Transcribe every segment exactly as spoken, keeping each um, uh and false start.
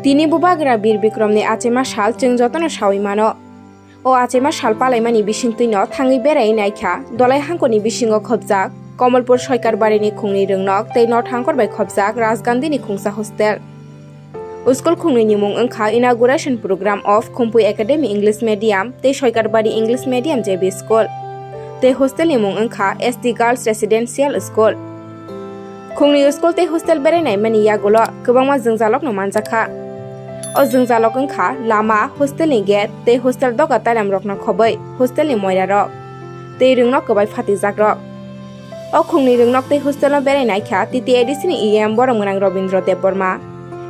Tini Bubagra Bir Bikramni achema sal chwng jotono sawi mano. O achema sal palaimani bisingtwino thangwi berai naikha Dolai hangkoni bisingo khopjak Komolpur Soikarbarini khungni rwngnok tei North Hangkor bai khopjak Rajgandhini khungsa hostel. School khungni ni mung wngkha Inauguration Program of Khumpui Academy English Medium tei Soikarbari English Medium J B School. Tei hostel ni mung wngkha S T Girls Residential School. Khungni school tei hostel berai naimani yagulo kwbangma jwngjalokno manjakha. O jwngjalok wngkha lama, hostel ni gate tei hostel doga tailam rokno khobwi hostel ni moira rok tei rwngnok kwbai phatijak rok. O khungni rwngnok tei hostel no berai naikha T T A D C ni E M borom gwnang Robindra Debbarma,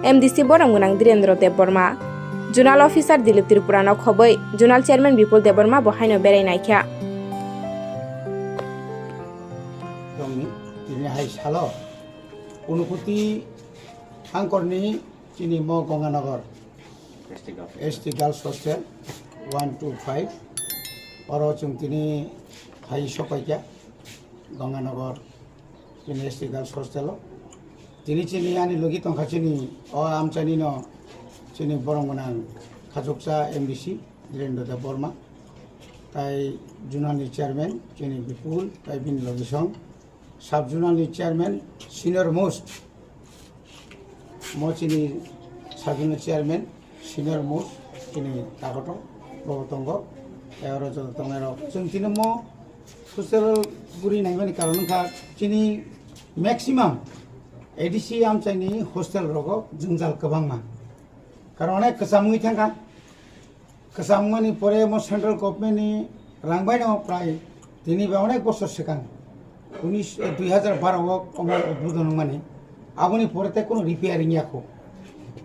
M D C borom gwnang Dhirendra Debbarma, Zonal Officer Dilip Tripura no khobwi Zonal Chairman Bipul Debbarma bo haino berai naikha. Tongni tini hai salo Unukoti Hangkorni chini mo Ganganagar S T Girls Hostel one two five. Oro chwng tini hai sopaikha Ganganagar chini S T Girls Hostel o. Tini chini ani logi tongkha chini o amchaini no chini borom gwnang khachuksa M D C Dhirendra Debbarma, tai Zonal ni Chairman chini Bipul, tai bini logisong Sub Zonal ni Chairman senior most, mo chini Sub Zonal Chairman senior most chini takoto bo tongo. Tei oro joto tongnai rok chwng tini mo hostel guri naimani karon wngkha chini maximum A D C amchaini hostel rogo jwngjal kwbangma, karon onek kwcham wngwi thangkha. Kwcham wngmani pore mo central government ni rang bai no prai tini ba onek bosor swkang unis, eh, dui hajar baro o omo udbodon wngmani, aboni pore tei kono repairing ya kho.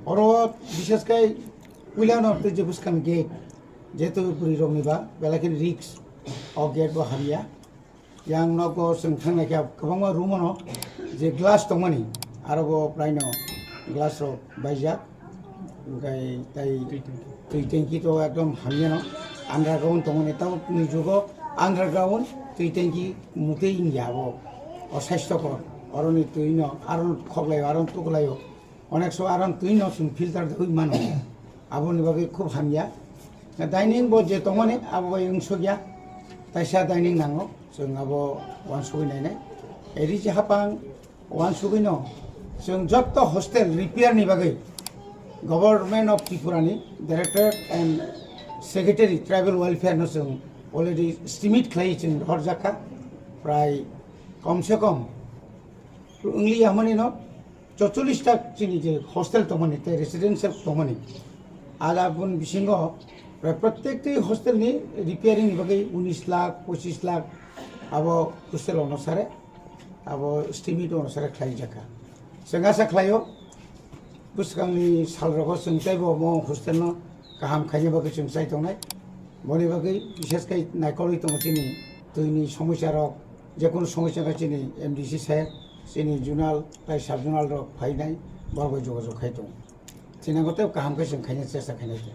Oro bishes khai puila no tei je bwskang gate, jehetu bwrwi rok ni ba belai kheno risk, o gate bo hamya. Yang nogo chwng thangnaikha kwbangma room ono je glass tongmani, aro bo prai no glass rok baijak, hwnkhe tai twi tanki to ekdom hamya no underground tongmani, tamo ni jugo underground twi tanki mutwi wngya abo, o sasthokor, oroni twi no aro khoklaio, aro tuklaio. Onek so aram twi no chwng filter de hui mano. Aboni bagwi khub hamya. Dining bo je tongmani abo bai wngsukya. Taisa dining nango. Chwng abo wansugwi nainai. Eri je hapang wansugwi no chwng jotto hostel repair ni bagwi Government of Tripura ni Director and Secretary Tribal Welfare no chwng already estimate khlai chwng horjakha. Prai kom se kom wngli yamani no chocholish ta chini je hostel tongmani tei residential tongmani, ala bun bisingo prai prottek twi hostel ni repairing ni bagwi unis lakh, pochis lakh abo hostel ono sare, abo estimate ono sare khlai jakha. Chwng asa khlaio, bwskangni salrogo chwng teibo omo hostel no kaham khaina bagwi chwng chai tongnai. Boni bagwi bishes khai naikolwi tongo chini twini somosya rok, jekunu somosya khe chini M D C saheb, chini zonal tai sub zonal rok phainai, borok bai jogajog khai tongo. Chini nangkhe tei kaham khe chwng khaina chesta khainai khe.